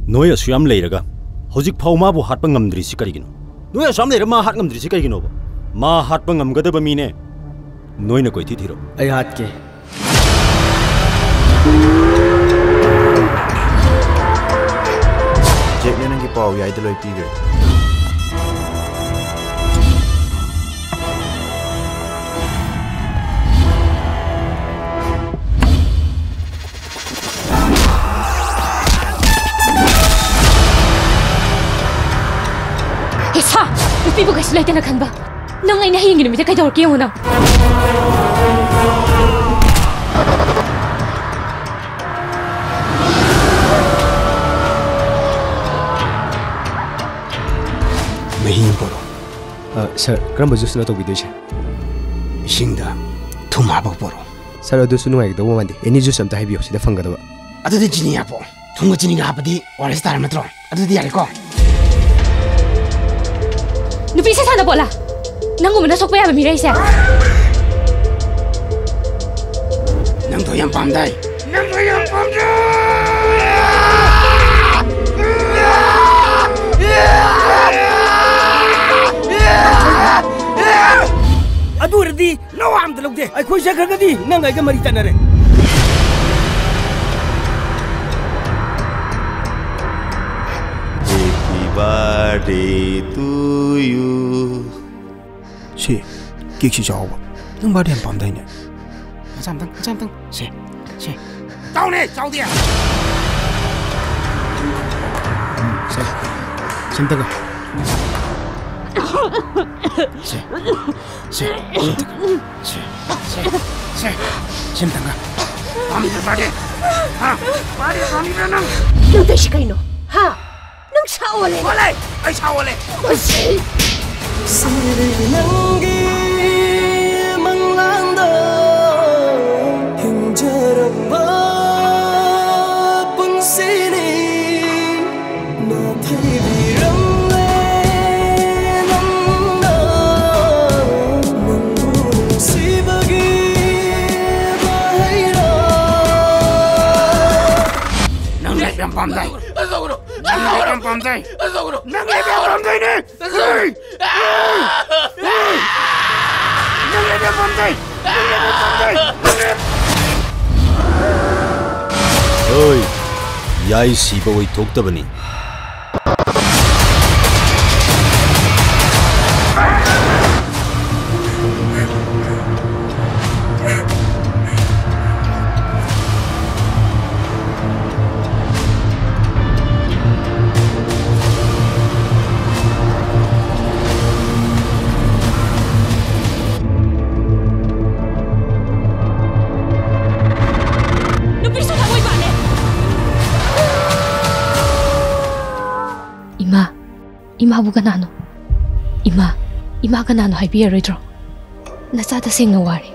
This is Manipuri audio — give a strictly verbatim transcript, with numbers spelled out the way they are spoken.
ꯅꯣꯏ ꯑꯁꯨꯛ ꯌꯥꯝ ꯂꯩꯔꯒ ꯍꯧꯖꯤꯛ ꯐꯥꯎ ꯃꯥꯕꯨ ꯍꯥꯠꯄ ꯉꯝꯗ꯭ꯔꯤꯁꯤ ꯀꯔꯤꯒꯤꯅꯣ? ꯅꯣꯏ ꯑꯁꯨꯛ ꯌꯥꯝ ꯂꯩꯔ ꯃꯥ ꯍꯥꯠ ꯉꯝꯗ꯭ꯔꯤꯁꯤ ꯀꯔꯤꯒꯤꯅꯣꯕ? ꯃꯥ ꯍꯥꯠꯄ ꯉꯝꯒꯗꯕ ꯃꯤꯅꯦ꯫ ꯅꯣꯏꯅ ꯀꯣꯏꯊꯤ ꯊꯤꯔꯣ꯫ ꯑꯩ ꯍꯥꯠꯀꯦ꯫ ꯖꯦꯛꯅ ꯅꯪꯒꯤ ꯄꯥꯎ ꯌꯥꯏꯗ ꯂꯣꯏ ꯄꯤꯈ꯭ꯔꯦ꯫ ꯍꯦ ꯁꯥ! ꯅꯨꯄꯤꯕꯨ ꯀꯩꯁꯨ ꯂꯩꯇꯅ ꯈꯟꯕ꯫ ꯅꯪ ꯑꯩꯅ ꯍꯌꯦꯡꯒꯤ ꯅꯨꯃꯤꯠꯇ ꯀꯩꯗꯧꯔꯛꯀꯦ ꯌꯦꯡꯉꯨ ꯅꯪ꯫ ꯃꯍꯤ ꯑꯃ ꯄꯣꯔꯛꯑꯣ꯫ ꯑ, ꯁꯥꯔ, ꯀꯔꯝꯕ ꯖꯨꯁꯅꯣ ꯇꯧꯕꯤꯗꯣꯏꯁꯦ? ꯏꯁꯤꯡꯗ ꯊꯨꯝ ꯍꯥꯞꯄꯒ ꯄꯣꯔꯛꯑꯣ꯫ ꯁꯥꯔ, ꯑꯗꯨꯁꯨ ꯅꯨꯡꯉꯥꯏꯒꯗꯧꯕ ꯃꯥꯟꯗꯦ꯫ ꯑꯦꯅꯤ ꯖꯨꯁ ꯑꯝꯇ ꯍꯥꯏꯕꯤꯌꯨ, ꯁꯤꯗ ꯐꯪꯒꯗꯕ꯫ ꯑꯗꯨꯗꯤ ꯆꯤꯅꯤ ꯍꯥꯞꯄꯣ꯫ ꯊꯨꯝꯒ ꯆꯤꯅꯤꯒ ꯍꯥꯞꯄꯗꯤ ꯑꯣ ꯑꯥꯔ ꯑꯦꯁ ꯇꯥꯔꯦ ꯅꯠꯇ꯭ꯔꯣ? ꯑꯗꯨꯗꯤ ꯌꯥꯔꯦꯀꯣ? ꯅꯨꯄꯤꯁꯦ ꯁꯥꯟꯅꯄꯣꯠꯂꯥ? ꯅꯪꯒꯨꯝꯕꯅ ꯁꯣꯛꯄ ꯌꯥꯕ ꯃꯤꯔꯩꯁꯦ? ꯅꯪꯗꯣ ꯌꯥꯝ ꯄꯥꯝꯗꯥꯏ꯫ ꯅꯪꯗꯣ ꯌꯥꯝ ꯄꯥꯝꯗꯥꯏ꯫ ꯑꯗꯨ ꯑꯣꯏꯔꯗꯤ ꯂꯧ ꯑꯝꯇ ꯂꯧꯗꯦ꯫ ꯑꯩꯈꯣꯏ ꯆꯠꯈ꯭ꯔꯒꯗꯤ ꯅꯪ ꯑꯩꯒ ꯃꯔꯤ ꯇꯠꯅꯔꯦ꯫ Happy birthday to you. ꯁꯤ, ꯀꯦꯛꯁꯤ ꯆꯥꯎꯕ꯫ ꯅꯪ ꯕꯥꯔꯗꯦ ꯌꯥꯝ ꯄꯥꯝꯗꯥꯏꯅꯦ? ꯃꯆꯥ ꯑꯝꯇꯪ, ꯃꯆꯥ ꯑꯝꯇꯪ꯫ ꯁꯦ, ꯁꯦ꯫ ꯆꯥꯎꯅꯦ, ꯆꯥꯎꯗꯦ꯫ ꯎꯝ, ꯁꯦ꯫ ꯁꯤꯝꯇꯒ꯫ ꯁꯦ꯫ ꯁꯦ, ꯁꯤꯝꯇꯒ꯫ ꯁꯦ, ꯁꯦ, ꯁꯦ꯫ ꯁꯤꯝꯇꯒ꯫ ꯄꯥꯝꯃꯤꯕ꯭ꯔꯥ ꯕꯥꯔꯗꯦ? ꯍꯥ? ꯕꯥꯔꯗꯦ ꯄꯥꯝꯃꯤꯕ꯭ꯔꯥ ꯅꯪ? ꯅꯪ ꯇꯧꯏꯁꯤ ꯀꯩꯅꯣ? ꯍꯥ? ꯅꯪ ꯁꯥ ꯑꯣꯜꯂꯦ꯫ ꯑꯣꯜꯂꯦ! ꯑꯩ ꯁꯥ ꯑꯣꯜꯂꯦ! ꯃꯁꯤ! ꯁꯤꯔꯤ ꯅꯪꯒꯤ ꯃꯪꯂꯥꯟꯗ ꯍꯤꯡꯖꯔꯝꯕ ꯄꯨꯟꯁꯤꯅꯤ꯫ ꯅꯥꯊꯩꯕꯤꯔꯝꯂꯦ ꯅꯪꯅ ꯅꯪꯕꯨ ꯅꯨꯡꯁꯤꯕꯒꯤ ꯃꯍꯩꯔꯣ꯫ ꯅꯪ ꯂꯥꯏꯔꯤꯛ ꯌꯥꯝ ꯄꯥꯝꯖꯩ꯫ ꯅꯪꯒꯤ ꯕꯦꯛ ꯌꯥꯝ ꯄꯥꯝꯖꯩ꯫ ꯅꯪꯒꯤ ꯕꯦꯛ ꯌꯥꯝ ꯄꯥꯝꯖꯩꯅꯦ꯫ ꯅꯪꯒꯤ ꯕꯦꯛ ꯌꯥꯝ ꯄꯥꯝꯖꯩ꯫ ꯅꯪꯒꯤ ꯕꯦꯛ ꯌꯥꯝ ꯄꯥꯝꯖꯩ꯫ ꯅꯪꯒꯤ ꯍꯣꯏ, ꯌꯥꯏ ꯁꯤꯕ ꯑꯣꯏꯊꯣꯛꯇꯕꯅꯤ꯫ ꯅꯨꯄꯤꯁꯨ ꯊꯃꯣꯏ ꯄꯥꯜꯂꯦ꯫ ꯏꯃꯥ, ꯏꯃꯥꯕꯨ ꯀꯅꯥꯅꯣ? ꯏꯃꯥ, ꯏꯃꯥ ꯀꯅꯥꯅꯣ ꯍꯥꯏꯕꯤꯔꯔꯣꯏꯗ꯭ꯔꯣ? ꯅꯆꯥ ꯇꯁꯦꯡꯅ ꯋꯥꯔꯦ꯫